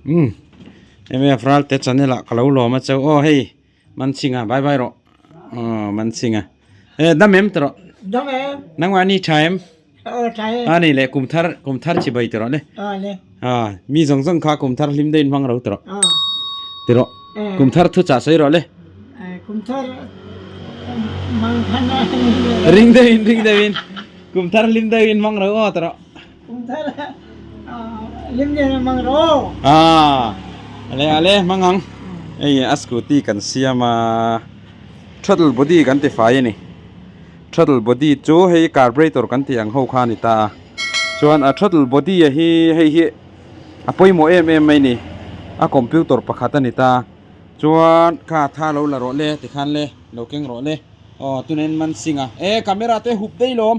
Um MF Ralte channel ah ka lo lawm a chau aw hei Mansinga bye bye rawh aw Mansinga e dam em tawh Dam em. Nangmah ni tha em? Aw tha e. A ni le kum thar kum thar chi bai tawh le. Aw le. A mi zawng zawng kha kum thar hlim deuhin hmang ro tawh. Aw. Ti rawh. Kum thar thu chah sawi rawh le. Kum thar mang khan Ring deuhin ring deuhin kum thar hlim deuhin hmang ro aw tawh. Kum thar hlim deuhin hmang ro. A ale ale hmang ang. Hei a scooty kan siam a throttle body kan ti fai a ni. Throttle body chu hei carburetor kan tih ang ho kha a ni ta a, chuan a throttle body a hi hei hi a pawimawh em em mai ni, a computer pakhat a ni ta, chuan kha tha lo la rawh le tikhan le lo keng rawh le aw tunah hian man sing a e camera te hup daih lawm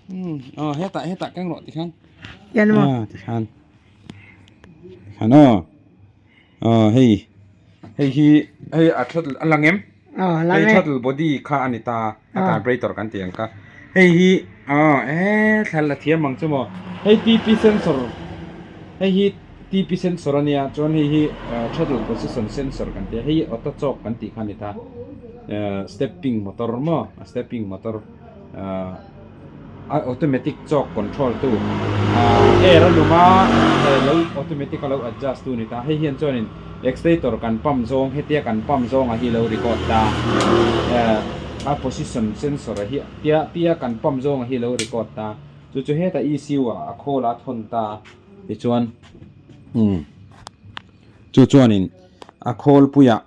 umm aw hetah hetah keng rawh tikhan ah tikhan tikhan aw. Aw hei hei hi hei a throttle a lang em hei throttle body kha a ni ta a carburetor kan tih ang kha hei hi aw e thla la thiam ang chu maw hei T P sensor hei hi T P sensor a nia chuan hei hi throttle position sensor kan tia hei hi auto choke kan tih kha a ni ta stepping motor maw a stepping motor ahh. A automatic chawk control tu ahh air a lum a lo automatic a lo adjust tu a ni ta hei hian chuanin accelerator kan pump zawng hetia kan pump zawng ah hi lo record ta ehh a position sensor ah hi tia tia kan pump zawng ah hi lo record ta chu chu hetah E C U ah a khawl a thawn ta tichuan umm chu chuanin a khawl puiah.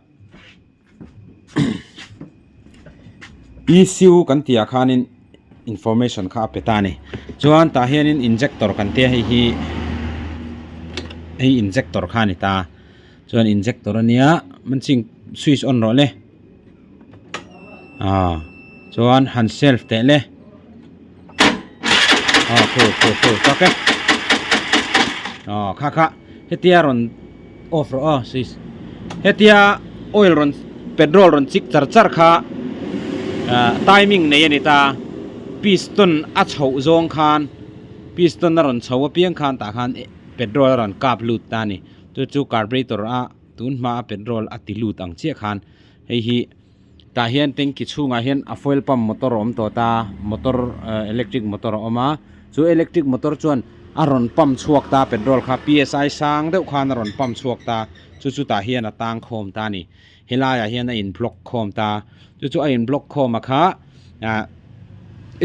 ECU kan tih ah khanin information kha a pe ta a ni chuan tah hianin injector kan tia hei hi hei injector kha a ni ta chuan injector a nia hmanching switch on rawh le ah chuan han self teh le ah khu khu khu tak e ah kha kha hetia rawn. Off rawh aw sis. Hetia oil rawn petrol rawn chik char char kha ah timing nei a ni ta. Piston a chhoh zawng khan piston a rawn chho apiang khan tah khan petrol a rawn kap lut ta a ni. Chu chu carburetor a tun hma a petrol a ti lut ang chiah khan hei hi tah hian tanky chhungah hian a fuel pump motor a awm tawh ta motor ah electric motor a awm a chu electric motor chuan a rawn pump chhuak ta petrol kha psi sang deuh khan a rawn pump chhuak ta chu chu tah hian a tang khawm ta a ni helaiah hian a in block khawm ta chu chu a in block khawm a kha ah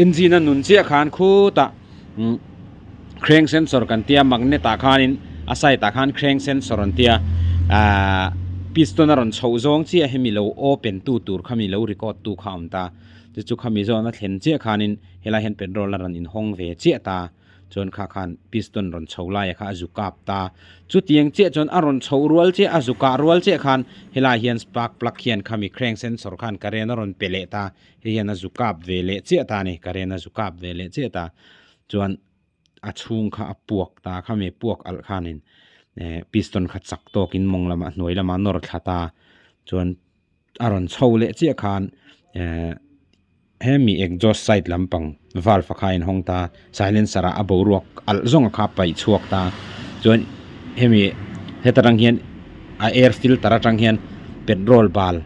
engine a nun chiah khan khutah umm crank sensor kan tia magnet ah khanin a side ah khan crank sensor an tia ahh piston a rawn chhoh zawng chiah hemi lo open tu tur khami lo record tu kha a awm ta chu chu khami zawn a thlen chiah khanin helai hian petrol a rawn inhawng ve chiah ta chuan kha khan piston rawn chho laia kha a zu kap ta chutiang chiah chuan a rawn chho rual chiah a zu kah rual chiah khan helai hian spark plug hian khami crank sensor khan current a rawn pe leh ta hei hian a zu kap ve leh chiah ta a ni current a zu kap ve leh chiah ta. Chuan a chhung kha a puak ta khami puak alh khanin eh piston kha chak tawkin mawng lamah hnuai lamah a nawr thla ta chuan a rawn chho leh chiah khan eh hemi exhaust side lampang valve kha a inhawng ta silencer ah a boruak alh zawng kha a paih chhuak ta chuan hemi heta tang hian a air filter atang hian petrol bal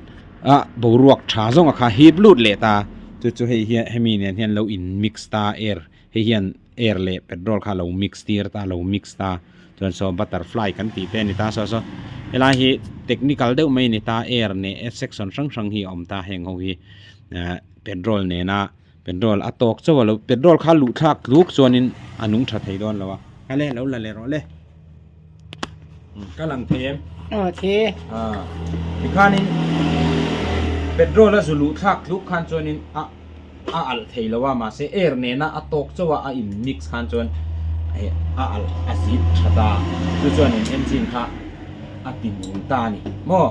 a boruak tha zawng kha hip lut leh ta chu chu hei hian hemi nen hian lo in mix ta air hei hian air leh petrol kha lo mix tir ta lo mix ta chuan saw butterfly kan tih te a ni ta saw saw helai hi technical deuh mai a ni ta air leh section hrang hrang hi a awm ta heng ho hi ah petrol nena petrol a tawk chauh a lo petrol kha luh thlak tluk chuanin a nung tha thei dawn lo a ale lo la leh rawh le. Ka lang thei em? Aw thei. Ah tikhanin petrol a zu luh thlak tluk khan chuanin a a alh thei lo a mahse air nena a tawk chauh a a in mix khan chuan hei a alh a zip tha ta chu chuanin engine kha a ti nung ta a ni maw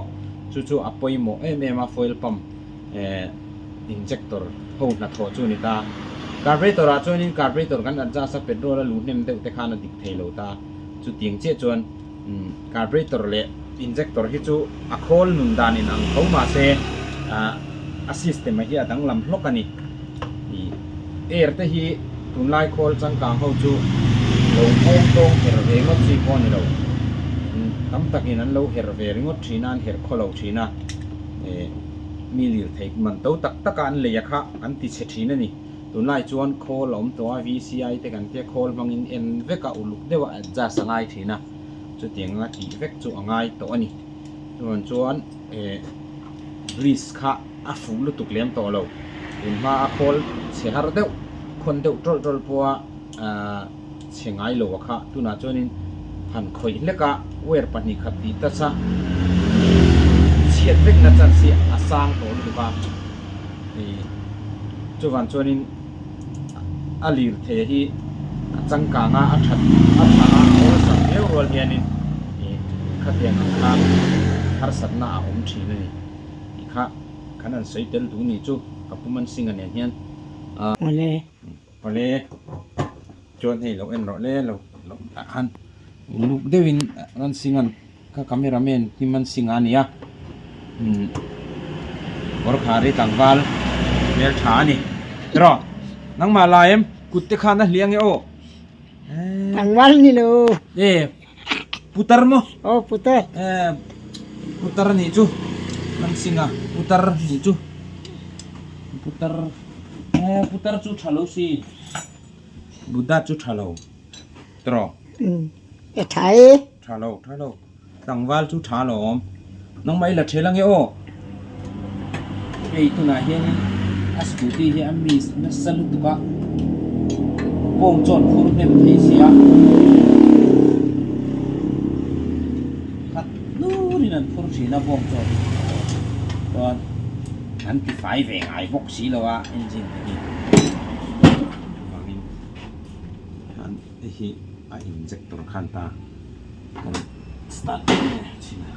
chu chu a pawimawh em em a fuel pump eh injector ho hnathawh chu a ni ta carburetor ah chuanin carburetor kan adjust a petrol a luh hnem deuh te khan a dik thei lo ta. Chutiang chiah chuan carburetor leh injector hi chu a khawl nun dan in ang tho mahse a system a hi a danglam hlawk a ni. Ih air te hi tunlai khawl changkang ho chu lo nghawng tawng kher ve ngawt chi pawh a ni lo. Tam takin an lo her ve ringawt thin a, an her khaw lo thin a, eh mi lirthei man to tak taka an lei a kha an ti chhe thin a ni. Tunlai chuan khawl a awm tawh a, VCI te kan tia khawl hmangin en vek a, uluk deuh a adjust a ngai thin a, chutiang anga tih vek chu a ngai tawh a ni. Chuan chuan eh grease kha a fuh lutuk lem tawh lo, tunhma a khawl chhe har deuh khawn deuh tawlh tawlh pawha ahh chhe ngai lo a kha tunah chuanin han khawih hlek a wire pahnih khat tih touch a chhiat vek na chance hi a sang tawh lutuk a ih chuvang chuanin a lir thei hi a changkang a a that a tha a a awlsam viau rual hianin ih khatiang ang khan harsatna a awm thin a ni tih kha kan han sawi tel duh ni chu ka pu Mansinga nen hian ah. Awle chuan hei lo en rawh le lo lo tah khan uluk deuhin Mansinga'n ka camera man hi Mansinga a ni a umm kawrkhar hi tlangval hmel tha a ni tiraw nangmah la em kut te khan a hliah ange aw Tlangval ni lo e putar maw aw putar e putar a nih chu Mansinga putar a nih chu putar. Eh putar chu tha lo si Buddha chu tha lo tawh e tha e tha lo tha lo tlangval chu tha lo awm nangmah i la thel ange aw hei tunah hianin a scooty hi a miss nasa lutuk a bawng chuan phur hnem thei sia khat hnurin an phur thin a bawng chuan chuan. An ti fai ve ngai bawk si lo a engine te hi chuvangin an hei hi a injector khan ta kan start nge chhin a.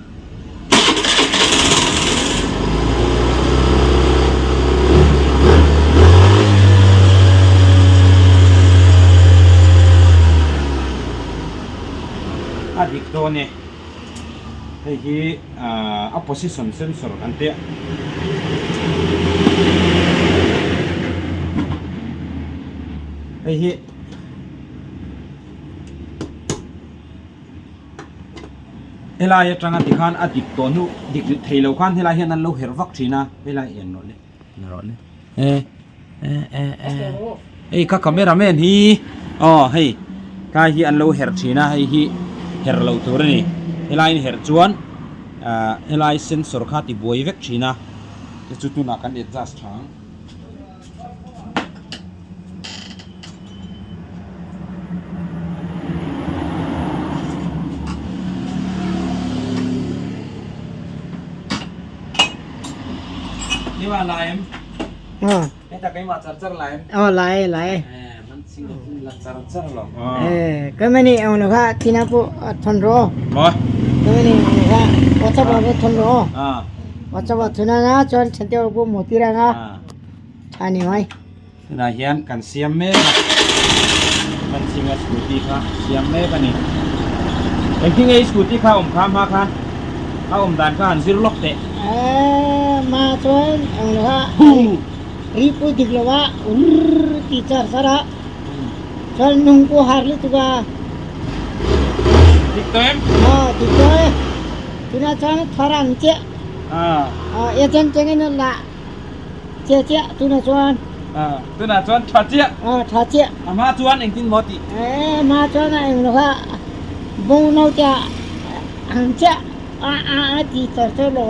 A dik dawn e. Hei hi a position sensor kan tia. Hei hi helai atanga tikhan a dik tawh hnu dik thei lo khan helai hian an lo herh vak thin a helai en rawh le en rawh le e e e e hei ka camera man hi aw hei tlai hi an lo herh thin a hei hi herh loh tur a ni helai in herh chuan ah helai sensor kha ti buai vek thin a te chu tunah kan adjust tha ang. Aw lai lai eh cái mani ông nó kha thì nó bộ thon ro cái mani ông nó kha WhatsApp bộ thon ro WhatsApp bộ thon na chuan thante bộ moti ra nga tha ni mai Tunah hian kan siam mek a, Mansinga scooty kha siam mek a ni. Engtin nge i scooty kha awm kha hma khan a awm dan kha han zir lawk teh. Eee hma chuan eng lo a ri pawh dik lo a urr tih char char a chuan nung pawh har lutuk a. Dik tawh em? Aw dik tawh e. Tunah chuan thar ang chiah. Aw agent chengin a lah. Chiah chiah tunah chuan. Ah tunah chuan tha chiah. Ah tha chiah. A hma chuan engtin maw tih? Eh a hma chuan a eng lo kha bawng no te ah ang chiah a a a ti char char lo.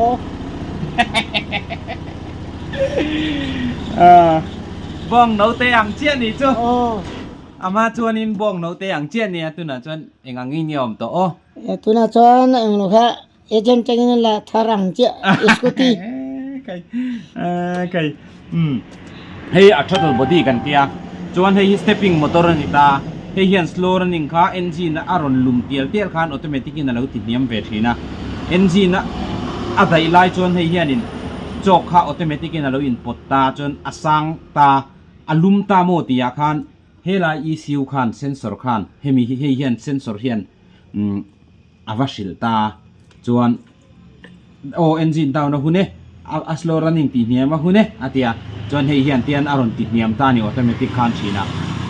Ah bawng no te ang chiah ni chu. Aw. A hma chuanin bawng no te ang chiah nia tunah chuan eng angin nge awm tawh aw. Eh tunah chuan a eng lo kha Agent tangin la thar ang chiah scooty. Kai kai um hei a throttle body kan tia chuan hei hi stepping motor a ni ta hei hian slow running kha engine a rawn lum tial tial khan automatic in a lo ti hniam ve thin a engine a a daih lai chuan hei hianin chawk kha automatic in a lo in pawt ta chuan a sang ta a lum ta maw tih ah khan helai E_C_U khan sensor khan hemi hi hei hian sensor hian umm. A va hrilh ta chuan aw engine down a hun e a slow running tih hniam a hun e a ti a chuan hei hian tian a rawn ti hniam ta a ni automatic khan thin a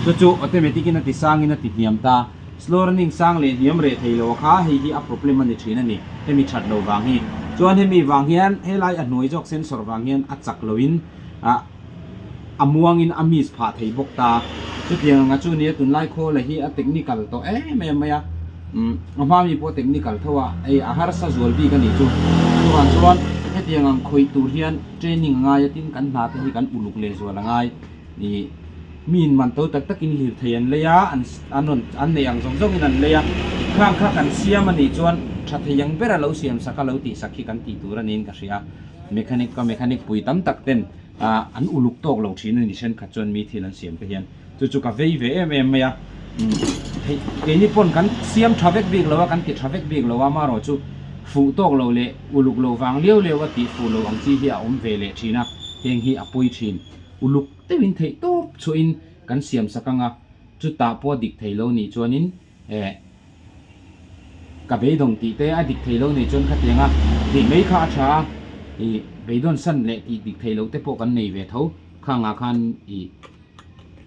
chu chu automatic in a ti sang in a ti hniam ta Slow running sang leh hniam reh thei lo kha hei hi a problem a ni thin a ni, hemi that lo vang hi. Chuan hemi vang hian helai a hnuai zawk sensor vang hian a chak loin ah a muangin a miss phah thei bawk ta. Chutiang anga chu nia tunlai khawla hi a technical tawh em em mai a, umm a hma mi pawh technical tho a, hei a harsa zual bik a nih chu. Chuvang chuan hetiang ang khawih tur hian training a ngai a tin kan hna te hi kan uluk leh zual a ngai. Ih mi in man to tak takin hlir thei an lei a, an an rawn an neih ang zawng zawngin an lei a, khang kha kan siam a nih chuan tha thei ang bera lo siam sak a lo tih sak hi kan tih tur a niin ka hria. Mechanic ka mechanic pui tam tak ten ah an uluk tawk lo thin a ni thenkhat chuan mi thil an siam te hian chu chu ka vei ve em em mai a, umm hei keini pawn kan siam tha vek bik lo a kan ti tha vek bik lo a amaherawhchu fuh tawk lo leh uluk lo vang liau liau a tih fuh lo ang chi hi a awm ve leh thin a, heng hi a pawi thin. Uluk deuhin theih tawp chhuahin kan siam sak ang a, chutah pawh dik thei lo nih chuanin eh ka beidawng tih te a dik thei lo nih chuan khatiang a tih mai kha a tha a, ih beidawn san leh tih dik thei loh te pawh kan nei ve tho, khangah khan ih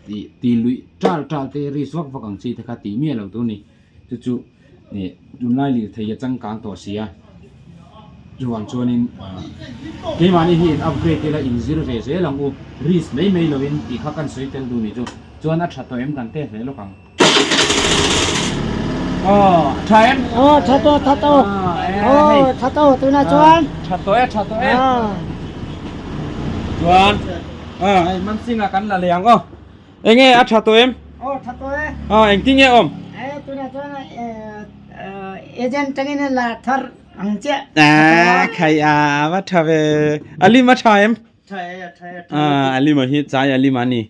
tih tih luih tal tal te risk vak vak ang chi te kha tih miah lo tur a ni. Chu chu ih tunlai lirthei a changkang tawh si a, chuvang chuanin keimahni hi in upgrade ila in zir ve zel ang u, risk mai mai lovin tih kha kan sawi tel duh nih chu, chuan a tha tawh em kan test leh lawk ang. Aw a tha em? Aw tha tawh tha tawh aw tha tawh tunah chuan tha tawh e tha tawh e chuan hei Mansinga kan la leh ang aw. Enge a tha tawh em? Aw tha tawh e. Aw engtin nge awm? E tunah chuan agent tangin la thar ang chiah. A khai a va tha ve. A lim a tha em? Tha e a tha e. A a lim a hi chai a lim a ni.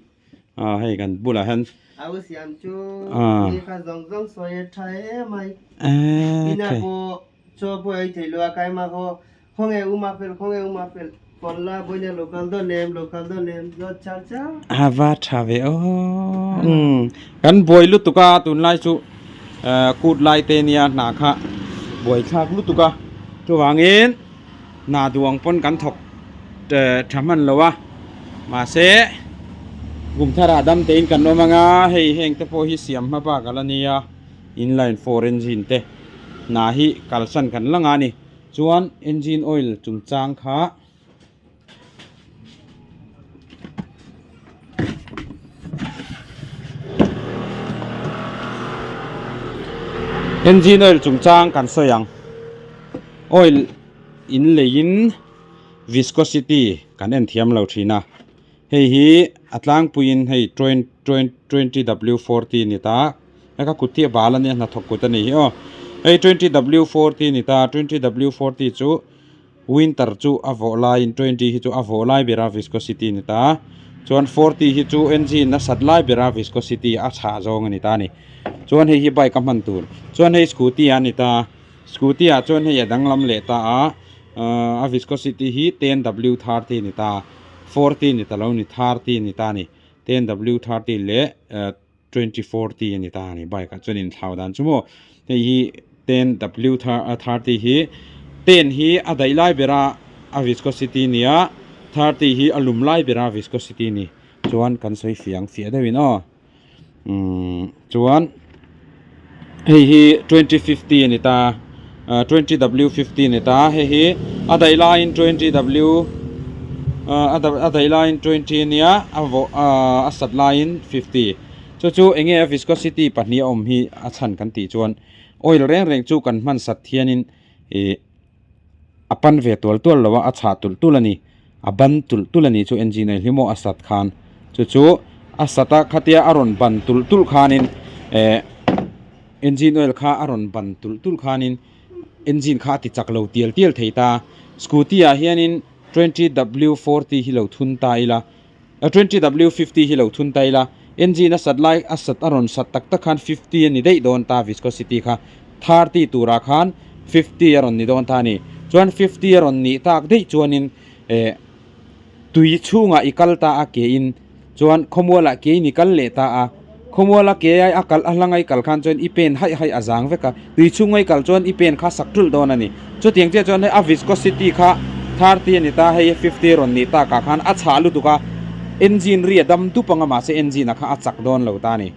A hei kan bulah hian. A u siam chu ni kha zawng zawng sawi a tha e mai. A Ina pawh chaw pawh ei thei lo a kaima ho Khawnge u Mafel, khawnge u Mafel, Pawlla Boina local dawn em, local dawn em, zawt char char. A va tha ve aw. Umm kan buai lutuk a tunlai chu kut lai te nia hna kha buai thlak lutuk a chuvangin hna duang pawn kan thawk tha hman lo a mahse kum tharah dam tein kan awm anga hei heng te pawh hi siam hma bak ala nia inline four engine te hna hi kalsan kan la nga a ni. Chuan engine oil chungchang kha engine oil chungchang kan sawi ang oil in leiin viscosity kan en thiam lo thin a hei hi a tlangpuiin hei twenty w forty a ni ta. Heka kut hi a bal a nia hnathawk kut a ni hi aw hei 20w40 ni ta 20w40 chu winter chu a vawh laiin 20 hi chu a vawh lai bera viscosity ni ta chuan 40 hi chu engine a sat lai bera viscosity a chhah zawng a ni ta a ni chuan hei hi bike a hman tur chuan hei scooty a ni ta scooty ah chuan hei a danglam leh ta a ahh a viscosity hi 10w30 ni ta 40 ni ta lo ni 30 ni ta a ni 10w30 leh eh. 2040 a ni ta a ni bike ah chuan inthlau dan chu maw hei hi ten w 30 hi ten hi a daih lai bera a viscosity a ni a 30 hi a lum lai bera viscosity a ni chuan kan sawi fiang fiah deuhin aw umm chuan hei hi 2050 a ni ta 20 w 50 a ni ta hei hi a daih laiin 20 w a daih laiin 20 a nia a vawh a sat laiin 50 chu chu eng nge a viscosity pahnih a awm hi a chhan kan tih chuan oil reng reng chu kan hman sat hianin ih a pan ve tual tual lo a a chhah tulh tulh a ni a ban tulh tulh a ni chu engine oil hi maw a sat khan chu chu a sat a khatia a rawn ban tulh tulh khanin eh engine oil kha a rawn ban tulh tulh khanin engine kha a ti chak lo tial tial thei ta scooty ah hianin 20w 40 hi lo thun ta ila 20w 50 hi lo thun ta ila engine a sat lai a sat a rawn sat tak tak khan 50 a ni daih dawn ta viscosity kha 30 turah khan 50 a rawn ni dawn ta a ni chuan 50 a rawn nih tak daih chuanin eh tui chhungah i kal ta a ke in chuan khawmualah ke in i kal leh ta a khawmuala ke ai a kal a hlang a i kal khan chuan i pen haih haih a zang vek a tui chhunga i kal chuan i pen kha sak ṭulh dawn a ni chutiang chiah chuan hei a viscosity kha 30 a ni ta hei 50 rawn nih takah khan a chhah lutuk a engine ri a dam dup ang a mahse engine a kha a chak dawn lo ta a ni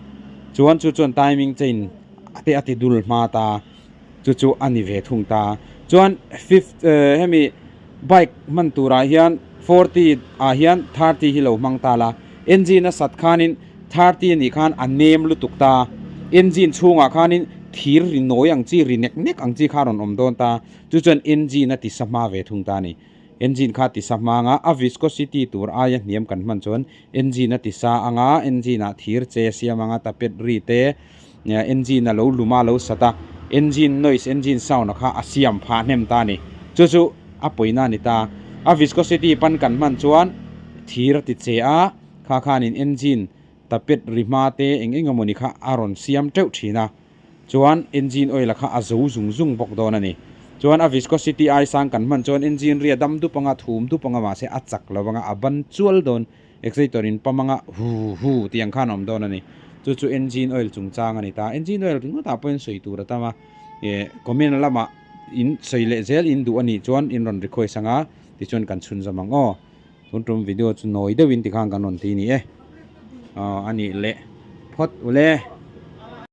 chuan chu chuan timing chain. te a ti dul hma ta chu chu a ni ve thung ta. Chuan fifth hemi bike hman turah hian forty ah hian thirty hi lo hmang ta la, engine a sat khanin thirty a nih khan a nem lutuk ta, engine chhungah khanin thir ri nawi ang chi ri nek nek ang chi kha a rawn awm dawn ta, chu chuan engine a ti sa hma ve thung ta a ni. Engine kha ti sa hma anga a viscosity tur aia hniam kan hman chuan engine a ti sa anga engine ah thir che siam anga tapet ri te engine a lo lum a lo sat a engine noise engine sound a kha a siam phah hnem ta a ni chu chu a pawina a ni ta a viscosity pan kan hman chuan thir a ti che a kha khanin engine tapet ri hma te eng eng emawni kha a rawn siam teuh thin a. Chuan engine oil a kha a zo zung zung bawk dawn a ni. Chuan a viscosity ai sang kan hman chuan engine ri a dam dup anga, thum dup anga mahse a chak lo anga, a ban chual dawn. Exciter in pump anga hu hu tih ang khan a awm dawn a ni. Chu chu engine oil chungchang a ni ta. Engine oil ringawt ah pawhin sawi tur a tam a, eh comment lamah in sawi leh zel in duh a nih chuan in rawn request anga tichuan kan chhunzawm ang aw. Tun tum video chu nawi deuhin tikhan kan rawn ti ni e. Aw a nih leh phawt ule.